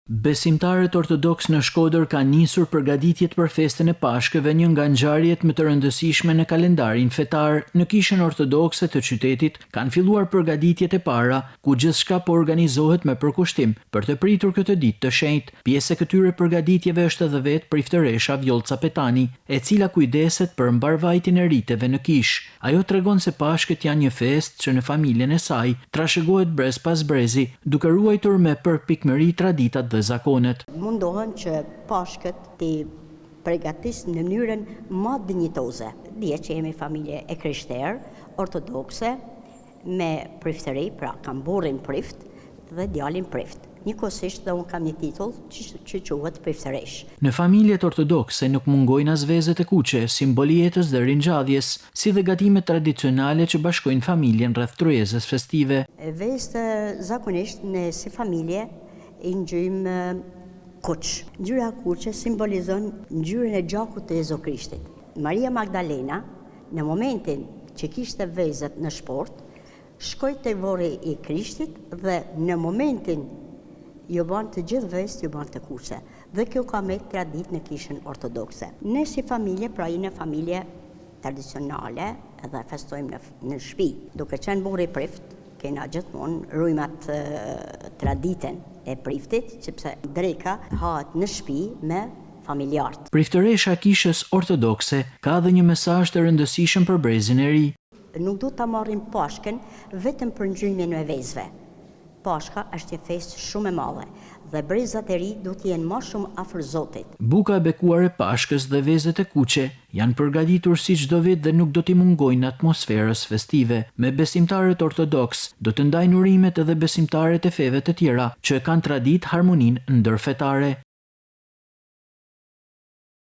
Besimtarët ortodoksë në Shkodër kanë nisur përgatitjet për festën e Pashkëve, një nga ngjarjet më të rëndësishme në kalendarin fetar. Në Kishën Ortodokse të qytetit kanë filluar përgatitjet e para, ku gjithçka po organizohet me përkushtim për të pritur këtë ditë të shenjtë. Pjesë e këtyre përgatitjeve është edhe vetë priftëresha Vjollca Petani, e cila kujdeset për mbarëvajtjen e riteve në kishë. Ajo tregon se Pashkët janë një festë që në familjen e saj trashëgohet brez pas brezi, duke ruajtur me përpikmëri traditat dhe zakonet. Mundohem që Pashkët t'i pregatis në mënyrën ma dinjitoze. Dihet që jemi familje e krishterë, ortodokse, me priftëri, pra kam burrin prift dhe djalin prift. Njëkohësisht dhe unë kam një titull që quhet priftëreshë. Në familjet ortodokse nuk mungojnë as vezët e kuqe, simbol i jetës dhe ringjalljes, si dhe gatimet tradicionale që bashkojnë familjen rreth tryezës festive. Vezët zakonisht ne si familje i ngjyjmë kuq. Ngjyra e kuqe simbolizon ngjyrën e gjakut të Jezu Krishtit. Maria Magdalena në momentin që kishte vezët në shportë, Shkoi te vorri i Krishtit dhe në momentin ju banë të gjithë vezët ju banë të kuqe. Dhe kjo ka met traditë në kishën ortodokse. Ne si familje, pra jena familje tradicionale dhe festojmë në në shpi. Duke qenë burri prift, kena gjithmonë rujmë atë traditën e priftit, sepse dreka hahet në shpi me familjarët. Priftëresha e Kishës Ortodokse ka edhe një mesazh të rëndësishëm për brezin e ri. Nuk duhet ta marrim Pashkën vetëm për ngjyrjen e vezëve. Pashka është një festë shumë e madhe dhe brezat e ri duhet të jenë ma shumë afër Zotit. Buka e bekuar e Pashkës dhe vezët e kuqe janë përgatitur si çdo vit dhe nuk do t'i mungojnë atmosferës festive. Me besimtarët ortodoksë do të ndajnë urimet edhe besimtarët e feve të tjera që e kanë traditë harmoninë ndërfetare.